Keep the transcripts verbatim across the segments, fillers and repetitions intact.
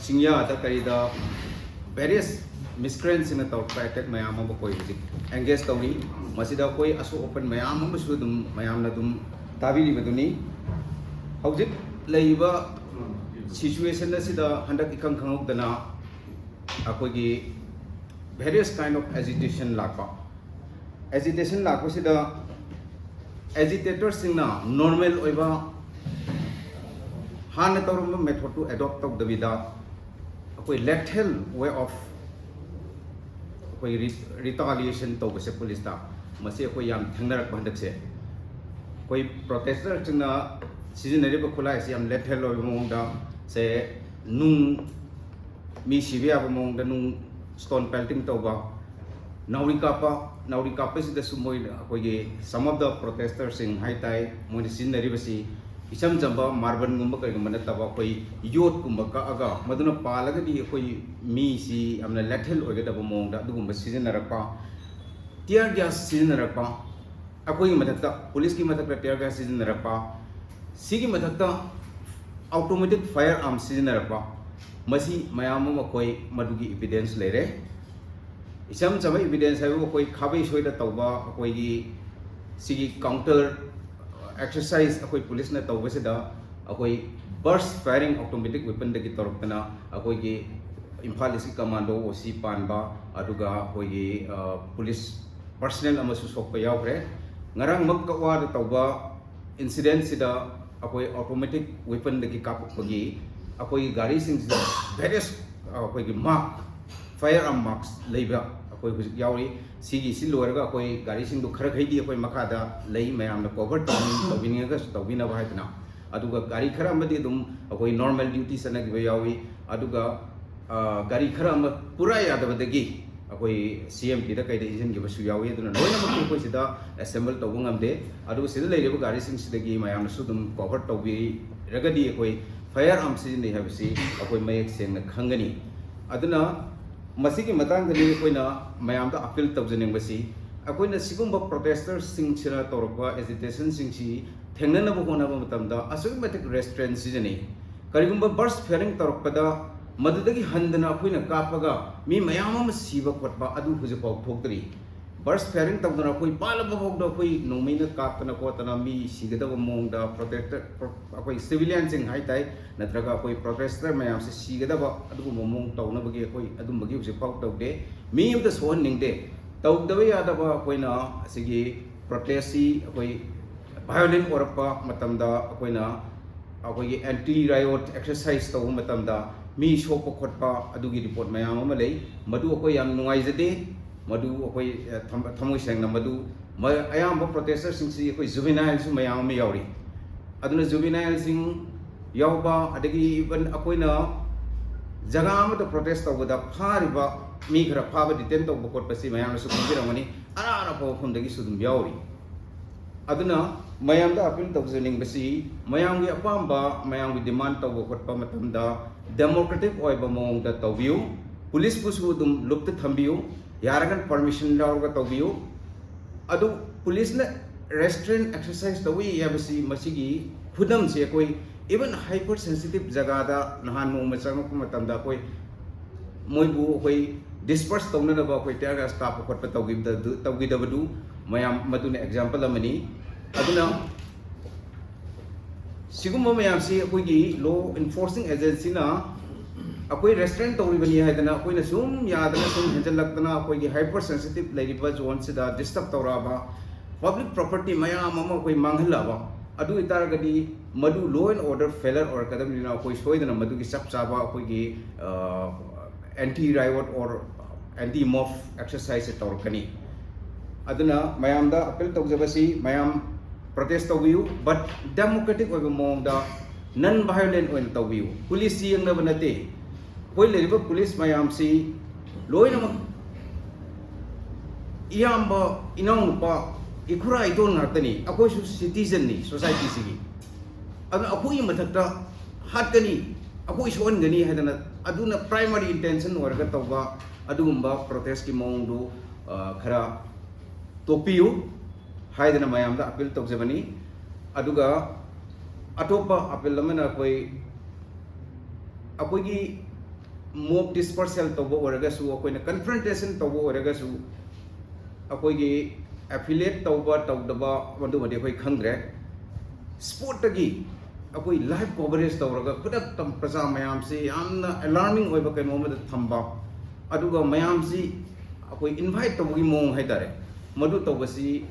ꯆꯤꯡꯌꯥꯗ ꯀꯔꯤꯗ various miscreantꯁꯤꯡꯅ ꯇꯧꯔꯛꯄ attack ꯃꯌꯥꯝ ꯑꯃ ꯑꯩꯈꯣꯏ ꯍꯧꯖꯤꯛ engage ꯇꯧꯔꯤ꯫ ꯃꯁꯤꯗ ꯑꯩꯈꯣꯏ ꯑꯁꯣꯛ ꯑꯄꯟ ꯃꯌꯥꯝ ꯑꯃꯁꯨ ꯑꯗꯨꯝ ꯃꯌꯥꯝꯅ ꯑꯗꯨꯝ ꯇꯥꯕꯤꯔꯤꯕꯗꯨꯅꯤ꯫ ꯍꯧꯖꯤꯛ ꯂꯩꯔꯤꯕ situation ꯑꯁꯤꯗ ꯍꯟꯗꯛ ꯏꯈꯪ ꯈꯪꯍꯧꯗꯅ ꯑꯩꯈꯣꯏꯒꯤ various kind of agitation ꯂꯥꯛꯄ꯫ Agitation ꯂꯥꯛꯄꯁꯤꯗ agitatorꯁꯤꯡꯅ normal ꯑꯣꯏꯕ ꯍꯥꯟꯅ ꯇꯧꯔꯝꯕ methodꯇꯨ adopt ꯇꯧꯗꯕꯤꯗ ꯑꯩꯈꯣꯏ lethal way of ꯑꯩꯈꯣꯏ retaliation ꯇꯧꯕꯁꯦ ꯄꯨꯂꯤꯁꯇ, ꯃꯁꯤ ꯑꯩꯈꯣꯏ ꯌꯥꯝ ꯊꯦꯡꯅꯔꯛꯄ ꯍꯟꯗꯛꯁꯦ꯫ ꯑꯩꯈꯣꯏ protestorꯁꯤꯡꯅ ꯁꯤꯖꯤꯟꯅꯔꯤꯕ ꯈꯨꯠꯂꯥꯏꯁꯤ ꯌꯥꯝ lethal ꯑꯣꯏꯕ ꯃꯑꯣꯡꯗ, ꯁꯦ, ꯅꯨꯡ, ꯃꯤ ꯁꯤꯕ ꯌꯥꯕ ꯃꯑꯣꯡꯗ ꯅꯨꯡ stone pelting ꯇꯧꯕ, ꯅꯥꯎꯔꯤ ꯀꯥꯞꯄ꯫ ꯅꯥꯎꯔꯤ ꯀꯥꯞꯄꯁꯤꯗꯁꯨ ꯃꯣꯏ ꯑꯩꯈꯣꯏꯒꯤ some of the protestorꯁꯤꯡ ꯍꯥꯏ ꯇꯥꯏ, ꯃꯣꯏꯅ ꯁꯤꯖꯤꯟꯅꯔꯤꯕꯁꯤ ꯏꯆꯝ ꯆꯝꯕ marble ꯒꯨꯝꯕ ꯀꯩꯒꯨꯝꯕ ꯅꯠꯇꯕ ꯑꯩꯈꯣꯏ ꯌꯣꯠꯀꯨꯝꯕ ꯀꯛꯑꯒ ꯃꯗꯨꯅ ꯄꯥꯜꯂꯒꯗꯤ ꯑꯩꯈꯣꯏ ꯃꯤꯁꯤ ꯌꯥꯝꯅ lethal ꯑꯣꯏꯒꯗꯕ ꯃꯑꯣꯡꯗ ꯑꯗꯨꯒꯨꯝꯕ ꯁꯤꯖꯤꯟꯅꯔꯛꯄ, tear gas ꯁꯤꯖꯤꯟꯅꯔꯛꯄ, ꯑꯩꯈꯣꯏꯒꯤ ꯃꯊꯛꯇ, ꯄꯨꯂꯤꯁꯀꯤ ꯃꯊꯛꯇ tear gas ꯁꯤꯖꯤꯟꯅꯔꯛꯄ, ꯁꯤꯒꯤ ꯃꯊꯛꯇ automatic firearm ꯁꯤꯖꯤꯟꯅꯔꯛꯄ, ꯃꯁꯤ ꯃꯌꯥꯝ ꯑꯃ ꯑꯩꯈꯣꯏ ꯃꯗꯨꯒꯤ evidence ꯂꯩꯔꯦ꯫ ꯏꯆꯝ ꯆꯝꯕ evidence ꯍꯥꯏꯕꯕꯨ ꯑꯩꯈꯣꯏ ꯈꯥꯕꯩ ꯁꯣꯏꯗ ꯇꯧꯕ, ꯑꯩꯈꯣꯏꯒꯤ ꯁꯤꯒꯤ counter exercise ꯑꯩꯈꯣꯏ ꯄꯨꯂꯤꯁꯅ ꯇꯧꯕꯁꯤꯗ ꯑꯩꯈꯣꯏ burst firing automatic weaponꯗꯒꯤ ꯇꯧꯔꯛꯇꯅ ꯑꯩꯈꯣꯏꯒꯤ ꯏꯝꯐꯥꯜ ꯏꯁꯀꯤ commando OC ꯄꯥꯟꯕ, ꯑꯗꯨꯒ ꯑꯩꯈꯣꯏꯒꯤ, ꯑ, ꯄꯨꯂꯤꯁ personnel ꯑꯃꯁꯨ ꯁꯣꯛꯄ ꯌꯥꯎꯈ꯭ꯔꯦ꯫ ꯉꯔꯥꯡꯃꯛ ꯀꯛꯋꯥꯗ ꯇꯧꯕ incidentꯁꯤꯗ ꯑꯩꯈꯣꯏ automatic weaponꯗꯒꯤ ꯀꯥꯞꯄꯛꯄꯒꯤ ꯑꯩꯈꯣꯏꯒꯤ ꯒꯥꯔꯤꯁꯤꯡꯁꯤꯗ various, ꯑ, ꯑꯩꯈꯣꯏꯒꯤ mark, firearm marks ꯂꯩꯕ ꯑꯩꯈꯣꯏ ꯍꯧꯖꯤꯛ ꯌꯥꯎꯔꯤ꯫ ꯁꯤꯒꯤꯁꯤ ꯂꯣꯏꯔꯒ ꯑꯩꯈꯣꯏ ꯒꯥꯔꯤꯁꯤꯡꯗꯣ ꯈꯔꯈꯩꯗꯤ ꯑꯩꯈꯣꯏ ꯃꯈꯥꯗ ꯂꯩ, ꯃꯌꯥꯝꯅ cover ꯇꯧꯅꯤꯡ-, ꯇꯧꯕꯤꯅꯤꯡꯉꯒꯁꯨ ꯇꯧꯕꯤꯅꯕ ꯍꯥꯏꯗꯅ꯫ ꯑꯗꯨꯒ ꯒꯥꯔꯤ ꯈꯔ ꯑꯃꯗꯤ ꯑꯗꯨꯝ ꯑꯩꯈꯣꯏ normal duty ꯆꯠꯅꯈꯤꯕ ꯌꯥꯎꯏ꯫ ꯑꯗꯨꯒ, ꯑ, ꯒꯥꯔꯤ ꯈꯔ ꯑꯃ ꯄꯨꯔꯥ ꯌꯥꯗꯕꯗꯒꯤ ꯑꯩꯈꯣꯏ CMTꯗ ꯀꯩꯗ ꯏꯟꯁꯤꯟꯈꯤꯕꯁꯨ ꯌꯥꯎꯏ꯫ ꯑꯗꯨꯅ ꯂꯣꯏꯅꯃꯛꯇꯤ ꯑꯩꯈꯣꯏ ꯁꯤꯗ assemble ꯇꯧꯕ ꯉꯝꯗꯦ꯫ ꯑꯗꯨꯒ ꯁꯤꯗ ꯂꯩꯔꯤꯕ ꯒꯥꯔꯤꯁꯤꯡꯁꯤꯗꯒꯤ ꯃꯌꯥꯝꯅꯁꯨ ꯑꯗꯨꯝ cover ꯇꯧꯕꯤꯔꯒꯗꯤ ꯑꯩꯈꯣꯏ firearm ꯁꯤꯖꯤꯟꯅꯩ ꯍꯥꯏꯕꯁꯤ ꯑꯩꯈꯣꯏ ꯃꯌꯦꯛ ꯁꯦꯡꯅ ꯈꯪꯒꯅꯤ꯫ ꯑꯗꯨꯅ ꯃꯁꯤꯒꯤ ꯃꯇꯥꯡꯗꯗꯤ ꯑꯩꯈꯣꯏꯅ ꯃꯌꯥꯝꯗ appeal ꯇꯧꯖꯅꯤꯡꯕꯁꯤ, ꯑꯩꯈꯣꯏꯅ ꯁꯤꯒꯨꯝꯕ protestorꯁꯤꯡꯁꯤꯅ ꯇꯧꯔꯛꯄ agitationꯁꯤꯡꯁꯤ ꯊꯦꯡꯅꯅꯕ ꯍꯣꯠꯅꯕ ꯃꯇꯝꯗ ꯑꯁꯨꯛꯀꯤ ꯃꯇꯤꯛ restraint ꯁꯤꯖꯤꯟꯅꯩ꯫ ꯀꯔꯤꯒꯨꯝꯕ ꯕꯔꯁ ꯐꯥꯌꯔꯤꯡ ꯇꯧꯔꯛꯄꯗ ꯃꯗꯨꯗꯒꯤ ꯍꯟꯗꯅ ꯑꯩꯈꯣꯏꯅ ꯀꯥꯞꯄꯒ ꯃꯤ ꯃꯌꯥꯝ ꯑꯃ ꯁꯤꯕ ꯈꯣꯠꯄ ꯑꯗꯨ ꯍꯧꯖꯤꯛꯐꯥꯎ ꯊꯣꯛꯇ꯭ꯔꯤ꯫ ꯕꯔꯁ ꯐꯥꯌꯔꯤꯡ ꯇꯧꯗꯅ ꯑꯩꯈꯣꯏ ꯄꯥꯜꯂꯕ ꯐꯥꯎꯗ ꯑꯩꯈꯣꯏ ꯅꯣꯡꯃꯩꯅ ꯀꯥꯞꯇꯅ ꯈꯣꯠꯇꯅ ꯃꯤ ꯁꯤꯒꯗꯕ ꯃꯑꯣꯡꯗ ꯄ꯭ꯔꯣꯇꯦꯛꯇꯔ ꯑꯩꯈꯣꯏ ꯁꯤꯚꯤꯂꯤꯌꯟꯁꯤꯡ ꯍꯥꯏ ꯇꯥꯏ, ꯅꯠꯇ꯭ꯔꯒ ꯑꯩꯈꯣꯏ ꯄ꯭ꯔꯣꯇꯦꯁꯇꯔ ꯃꯌꯥꯝꯁꯦ ꯁꯤꯒꯗꯕ ꯑꯗꯨꯒꯨꯝꯕ ꯃꯑꯣꯡ ꯇꯧꯅꯕꯒꯤ ꯑꯩꯈꯣꯏ ꯑꯗꯨꯝꯕꯒꯤ ꯍꯧꯖꯤꯛꯐꯥꯎ ꯇꯧꯗꯦ꯫ ꯃꯤ ꯑꯃꯇ ꯁꯣꯛꯍꯟꯅꯤꯡꯗꯦ꯫ ꯇꯧꯗꯕ ꯌꯥꯗꯕ ꯑꯩꯈꯣꯏꯅ ꯑꯁꯤꯒꯤ ꯄ꯭ꯔꯣꯇꯦꯁꯁꯤ ꯑꯩꯈꯣꯏ ꯚꯥꯏꯑꯣꯂꯦꯟ ꯑꯣꯏꯔꯛꯄ ꯃꯇꯝꯗ ꯑꯩꯈꯣꯏꯅ ꯑꯩꯈꯣꯏꯒꯤ ꯑꯦꯟꯇꯤ ꯔꯥꯏꯑꯣꯠ ꯑꯦꯛꯁꯔꯁꯥꯏꯁ ꯇꯧꯕ ꯃꯇꯝꯗ ꯃꯤ ꯁꯣꯛꯄ ꯈꯣꯠꯄ ꯑꯗꯨꯒꯤ ꯔꯤꯄꯣꯔꯠ ꯃꯌꯥꯝ ꯑꯃ ꯂꯩ꯫ ꯃꯗꯨ ꯑꯩꯈꯣꯏ ꯌꯥꯝ ꯅꯨꯡꯉꯥꯏꯖꯗꯦ꯫ ꯃꯗꯨ ꯑꯩꯈꯣꯏ, ꯑ, ꯊꯝ-, ꯊꯃꯣꯏ ꯁꯦꯡꯅ ꯃꯗꯨ ꯃ-, ꯑꯌꯥꯝꯕ ꯄ꯭ꯔꯣꯇꯦꯁꯇꯔꯁꯤꯡꯁꯤ ꯑꯩꯈꯣꯏ ꯖꯨꯕꯤꯅꯥꯏꯜꯁꯨ ꯃꯌꯥꯝ ꯑꯃ ꯌꯥꯎꯔꯤ꯫ ꯑꯗꯨꯅ ꯖꯨꯕꯤꯅꯥꯏꯜꯁꯤꯡ ꯌꯥꯎꯕ, ꯑꯗꯒꯤ even ꯑꯩꯈꯣꯏꯅ ꯖꯒꯥ ꯑꯃꯗ ꯄ꯭ꯔꯣꯇꯦꯁ ꯇꯧꯕꯗ ꯐꯥꯔꯤꯕ ꯃꯤ ꯈꯔ ꯐꯥꯕ, ꯗꯤꯇꯦꯟ ꯇꯧꯕ ꯈꯣꯠꯄꯁꯤ ꯃꯌꯥꯝꯅꯁꯨ ꯈꯪꯕꯤꯔꯝꯒꯅꯤ, ꯑꯔꯥꯞ ꯑꯔꯥꯞꯄ ꯃꯐꯝꯗꯒꯤꯁꯨ ꯑꯗꯨꯝ ꯌꯥꯎꯔꯤ꯫ ꯑꯗꯨꯅ ꯃꯌꯥꯝꯗ ꯑꯄꯤꯜ ꯇꯧꯖꯅꯤꯡꯕꯁꯤ, ꯃꯌꯥꯝꯒꯤ ꯑꯄꯥꯝꯕ, ꯃꯌꯥꯝꯒꯤ ꯗꯤꯃꯥꯟ ꯇꯧꯕ ꯈꯣꯠꯄ ꯃꯇꯝꯗ ꯗꯦꯃꯣꯀ꯭ꯔꯦꯇꯤꯛ ꯑꯣꯏꯕ ꯃꯑꯣꯡꯗ ꯇꯧꯕꯤꯌꯨ꯫ ꯄꯨꯂꯤꯁꯄꯨꯁꯨ ꯑꯗꯨꯝ ꯂꯨꯞꯇ ꯊꯝꯕꯤꯌꯨ, ꯌꯥꯔꯒꯅ ꯄꯔꯃꯤꯁꯟ ꯂꯧꯔꯒ ꯇꯧꯕꯤꯌꯨ꯫ ꯑꯗꯨ ꯄꯨꯂꯤꯁꯅ ꯔꯦꯁꯇ꯭ꯔꯦꯟ ꯑꯦꯛꯁꯔꯁꯥꯏꯁ ꯇꯧꯏ ꯍꯥꯏꯕꯁꯤ, ꯃꯁꯤꯒꯤ ꯈꯨꯗꯝꯁꯦ ꯑꯩꯈꯣꯏ even hyper sensitive ꯖꯒꯥꯗ ꯅꯍꯥꯟ ꯅꯣꯡꯃ ꯆꯪꯉꯛꯄ ꯃꯇꯝꯗ ꯑꯩꯈꯣꯏ ꯃꯣꯏꯕꯨ ꯑꯩꯈꯣꯏ ꯗꯤꯁꯄꯔꯁ ꯇꯧꯅꯅꯕ ꯑꯩꯈꯣꯏ ꯇꯤꯌꯔ ꯒ꯭ꯌꯥꯁ ꯀꯥꯞꯄ ꯈꯣꯠꯄ ꯇꯧꯈꯤꯕꯗ, ꯇꯧꯈꯤꯗꯕꯗꯨ ꯃꯌꯥꯝ ꯃꯗꯨꯅ ꯑꯦꯛꯖꯥꯝꯄꯜ ꯑꯃꯅꯤ꯫ ꯑꯗꯨꯅ ꯁꯤꯒꯨꯝꯕ ꯃꯌꯥꯝꯁꯤ ꯑꯩꯈꯣꯏꯒꯤ ꯂꯣ ꯏꯟꯐꯣꯔꯁꯤꯡ ꯑꯦꯖꯦꯟꯁꯤꯅ ꯑꯩꯈꯣꯏ ꯔꯦꯁꯇ꯭ꯔꯦꯟ ꯇꯧꯔꯤꯕꯅꯤ ꯍꯥꯏꯗꯅ ꯑꯩꯈꯣꯏꯅ ꯁꯨꯝ ꯌꯥꯗꯅ ꯁꯨꯝ ꯍꯦꯟꯖꯜꯂꯛꯇꯅ ꯑꯩꯈꯣꯏꯒꯤ ꯍꯥꯏꯄꯔ ꯁꯦꯟꯁꯤꯇꯤꯞ ꯂꯩꯔꯤꯕ ꯖꯣꯟꯁꯤꯗ ꯗꯤꯁꯇꯔꯕ ꯇꯧꯔꯛꯑꯕ, ꯄꯕ꯭ꯂꯤꯛ ꯄ꯭ꯔꯣꯄꯔꯇꯤ ꯃꯌꯥꯝ ꯑꯃ ꯑꯩꯈꯣꯏ ꯃꯥꯡꯍꯜꯂꯛꯑꯕ, ꯑꯗꯨ ꯑꯣꯏꯇꯥꯔꯒꯗꯤ ꯃꯗꯨ law and order failure ꯑꯣꯏꯔꯛꯀꯗꯕꯅꯤꯅ ꯑꯩꯈꯣꯏ ꯁꯣꯏꯗꯅ ꯃꯗꯨꯒꯤ ꯆꯞ ꯆꯥꯕ ꯑꯩꯈꯣꯏꯒꯤ, ꯑ, anti riot or anti mob exercise ꯇꯧꯔꯛꯀꯅꯤ꯫ ꯑꯗꯨꯅ ꯃꯌꯥꯝꯗ ꯑꯄꯤꯜ ꯇꯧꯖꯕꯁꯤ, ꯃꯌꯥꯝ ꯄ꯭ꯔꯣꯇꯦꯁ ꯇꯧꯕꯤꯌꯨ, but ꯗꯦꯃꯣꯀ꯭ꯔꯦꯇꯤꯛ ꯑꯣꯏꯕ ꯃꯑꯣꯡꯗ, ꯅꯟ ꯚꯥꯏꯑꯣꯂꯦꯟ ꯑꯣꯏꯅ ꯇꯧꯕꯤꯌꯨ꯫ ꯄꯨꯂꯤꯁꯁꯤ ꯌꯦꯡꯅꯕ ꯅꯠꯇꯦ꯫ ꯑꯩꯈꯣꯏ ꯂꯩꯔꯤꯕ ꯄꯨꯂꯤꯁ ꯃꯌꯥꯝꯁꯤ ꯂꯣꯏꯅꯃꯛ ꯏꯌꯥꯝꯕ, ꯏꯅꯥꯎꯅꯨꯄꯥ, ꯏꯈꯨꯔꯥ ꯏꯇꯣꯟ ꯉꯥꯛꯇꯅꯤ꯫ ꯑꯩꯈꯣꯏꯁꯨ ꯁꯤꯇꯤꯖꯟꯅꯤ ꯁꯣꯁꯥꯏꯇꯤꯁꯤꯒꯤ꯫ ꯑꯗꯨꯅ ꯑꯩꯈꯣꯏꯒꯤ ꯃꯊꯛꯇ ꯍꯥꯠꯀꯅꯤ, ꯑꯩꯈꯣꯏ ꯁꯣꯛꯍꯟꯒꯅꯤ ꯍꯥꯏꯗꯅ, ꯑꯗꯨꯅ ꯄ꯭ꯔꯥꯏꯃꯔꯤ ꯏꯟꯇꯦꯟꯁꯟ ꯑꯣꯏꯔꯒ ꯇꯧꯕ ꯑꯗꯨꯒꯨꯝꯕ ꯄ꯭ꯔꯣꯇꯦꯁꯀꯤ ꯃꯑꯣꯡꯗꯨ, ꯑ, ꯈꯔ ꯇꯣꯛꯄꯤꯌꯨ ꯍꯥꯏꯗꯅ ꯃꯌꯥꯝꯗ ꯑꯄꯤꯜ ꯇꯧꯖꯕꯅꯤ꯫ ꯑꯗꯨꯒ ꯑꯇꯣꯞꯄ ꯑꯄꯤꯜ ꯑꯃꯅ ꯑꯩꯈꯣꯏ ꯑꯩꯈꯣꯏꯒꯤ mob dispersal ꯇꯧꯕ ꯑꯣꯏꯔꯒꯁꯨ, ꯑꯩꯈꯣꯏꯅ confrontation ꯇꯧꯕ ꯑꯣꯏꯔꯒꯁꯨ, ꯑꯩꯈꯣꯏꯒꯤ affiliate ꯇꯧꯕ ꯇꯧꯗꯕ ꯃꯗꯨꯃꯗꯤ ꯑꯩꯈꯣꯏ ꯈꯪꯗ꯭ꯔꯦ꯫ Spot ꯇꯒꯤ ꯑꯩꯈꯣꯏ live coverage ꯇꯧꯔꯒ ꯈꯨꯗꯛꯇ ꯄ꯭ꯔꯖꯥ ꯃꯌꯥꯝꯁꯤ ꯌꯥꯝꯅ alarming ꯑꯣꯏꯕ ꯀꯩꯅꯣ ꯑꯃꯗ ꯊꯝꯕ, ꯑꯗꯨꯒ ꯃꯌꯥꯝꯁꯤ ꯑꯩꯈꯣꯏ invite ꯇꯧꯕꯒꯤ ꯃꯑꯣꯡ ꯍꯥꯏꯇꯥꯔꯦ, ꯃꯗꯨ ꯇꯧꯕꯁꯤ,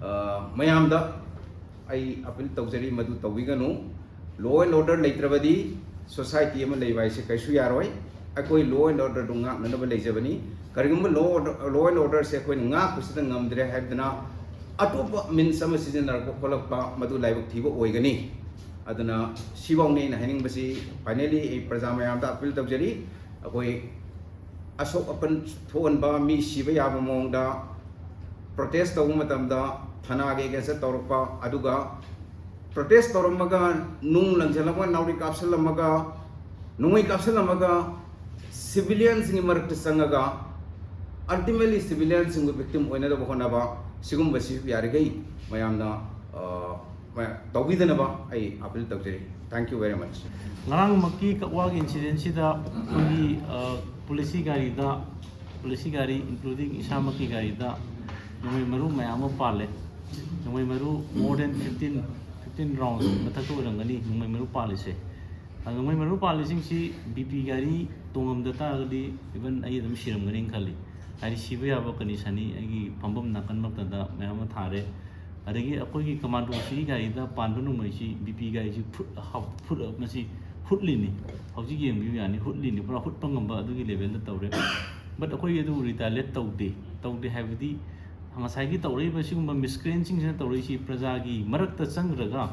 ꯑ, ꯃꯌꯥꯝꯗ ꯑꯩ appeal ꯇꯧꯖꯔꯤ, ꯃꯗꯨ ꯇꯧꯕꯤꯒꯅꯨ꯫ Law and order ꯂꯩꯇ꯭ꯔꯕꯗꯤ society ꯑꯃ ꯂꯩꯕ ꯍꯥꯏꯁꯦ ꯀꯩꯁꯨ ꯌꯥꯔꯣꯏ꯫ ꯑꯩꯈꯣꯏ law and order ꯗꯨ ꯉꯥꯛꯅꯅꯕ ꯂꯩꯖꯕꯅꯤ꯫ ꯀꯔꯤꯒꯨꯝꯕ law order, law and order ꯁꯦ ꯑꯩꯈꯣꯏꯅ ꯉꯥꯛꯄꯁꯤꯗ ꯉꯝꯗ꯭ꯔꯦ ꯍꯥꯏꯕꯗꯨꯅ ꯑꯇꯣꯞꯄ means ꯑꯃ ꯁꯤꯖꯤꯟꯅꯔꯛꯄ ꯈꯣꯠꯂꯛꯄ ꯃꯗꯨ ꯂꯥꯏꯕꯛ ꯊꯤꯕ ꯑꯣꯏꯒꯅꯤ꯫ ꯑꯗꯨꯅ ꯁꯤꯐꯧꯅꯤ ꯑꯩꯅ ꯍꯥꯏꯅꯤꯡꯕꯁꯤ꯫ Finally ꯑꯩ ꯄ꯭ꯔꯖꯥ ꯃꯌꯥꯝꯗ appeal ꯇꯧꯖꯔꯤ, ꯑꯩꯈꯣꯏ ꯑꯁꯣꯛ ꯑꯄꯟ ꯊꯣꯛꯍꯟꯕ, ꯃꯤ ꯁꯤꯕ ꯌꯥꯕ ꯃꯑꯣꯡꯗ protest ꯇꯧꯕ ꯃꯇꯝꯗ ꯊꯅꯥꯒꯤ against ꯇꯧꯔꯛꯄ, ꯑꯗꯨꯒ protest ꯇꯧꯔꯝꯃꯒ ꯅꯨꯡ ꯂꯪꯁꯤꯜꯂꯝꯃꯒ, ꯅꯥꯎꯔꯤ ꯀꯥꯞꯁꯤꯜꯂꯝꯃꯒ, ꯅꯣꯡꯃꯩ ꯀꯥꯞꯁꯤꯜꯂꯝꯃꯒ civilian ꯁꯤꯡꯒꯤ ꯃꯔꯛꯇ ꯆꯪꯉꯒ ultimately civilian ꯁꯤꯡꯕꯨ victim ꯑꯣꯏꯅꯗꯕ ꯍꯣꯠꯅꯕ, ꯁꯤꯒꯨꯝꯕꯁꯤ ꯌꯥꯔꯤꯈꯩ ꯃꯌꯥꯝꯅ, ꯑ, ꯃ-, ꯇꯧꯕꯤꯗꯅꯕ ꯑꯩ appeal ꯇꯧꯖꯔꯤ꯫ Thank you very much꯫ ꯉꯔꯥꯡꯃꯛꯀꯤ ꯀꯛꯋꯥꯒꯤ incident ꯁꯤꯗ ꯑꯩꯈꯣꯏꯒꯤ, ꯑ, police ꯒꯥꯔꯤꯗ, police ꯒꯥꯔꯤ including ꯏꯁꯥꯃꯛꯀꯤ ꯒꯥꯔꯤꯗ ꯅꯣꯡꯃꯩ ꯃꯔꯨ ꯃꯌꯥꯝ ꯑꯃ ꯄꯥꯜꯂꯦ꯫ ꯅꯣꯡꯃꯩ ꯃꯔꯨ more than fifteen, fifteen rounds ꯃꯊꯛꯇ ꯑꯣꯏꯔꯝꯒꯅꯤ ꯅꯣꯡꯃꯩ ꯃꯔꯨ ꯄꯥꯜꯂꯤꯁꯦ꯫ ꯑꯗꯣ ꯅꯣꯡꯃꯩ ꯃꯔꯨ ꯄꯥꯜꯂꯤꯁꯤꯡꯁꯤ BP ꯒꯥꯔꯤ ꯇꯣꯡꯉꯝꯗ ꯇꯥꯔꯒꯗꯤ even ꯑꯩ ꯑꯗꯨꯝ ꯁꯤꯔꯝꯒꯅꯤꯅ ꯈꯜꯂꯤ꯫ ꯍꯥꯏꯗꯤ ꯁꯤꯕ ꯌꯥꯕ condition ꯅꯤ꯫ ꯑꯩꯒꯤ ꯐꯝꯐꯝ ꯅꯥꯀꯟꯃꯛꯇꯗ ꯃꯌꯥꯝ ꯑꯃ ꯊꯥꯔꯦ꯫ ꯑꯗꯒꯤ ꯑꯩꯈꯣꯏꯒꯤ commando ꯁꯤꯒꯤ ꯒꯥꯔꯤꯗ ꯄꯥꯟꯕ ꯅꯣꯡꯃꯩꯁꯤ, BP ꯒꯥꯔꯤꯁꯤ ꯐꯨꯠ-, ꯍꯥ-, ꯐꯨꯠ-, ꯃꯁꯤ ꯍꯨꯠꯂꯤꯅꯤ꯫ ꯍꯧꯖꯤꯛ ꯌꯦꯡꯕꯤꯌꯨ ꯌꯥꯅꯤ, ꯍꯨꯠꯂꯤꯅꯤ, ꯄꯨꯔꯥ ꯍꯨꯠꯄ ꯉꯝꯕ ꯑꯗꯨꯒꯤ level ꯗ ꯇꯧꯔꯦ꯫ But ꯑꯩꯈꯣꯏꯒꯤ ꯑꯗꯨ retaliate ꯇꯧꯗꯦ꯫ ꯇꯧꯗꯦ ꯍꯥꯏꯕꯗꯤ ꯉꯁꯥꯏꯒꯤ ꯇꯧꯔꯛꯏꯕ ꯁꯤꯒꯨꯝꯕ miscreant ꯁꯤꯡꯁꯤꯅ ꯇꯧꯔꯛꯏꯁꯤ ꯄ꯭ꯔꯖꯥꯒꯤ ꯃꯔꯛꯇ ꯆꯪꯈ꯭ꯔꯒ,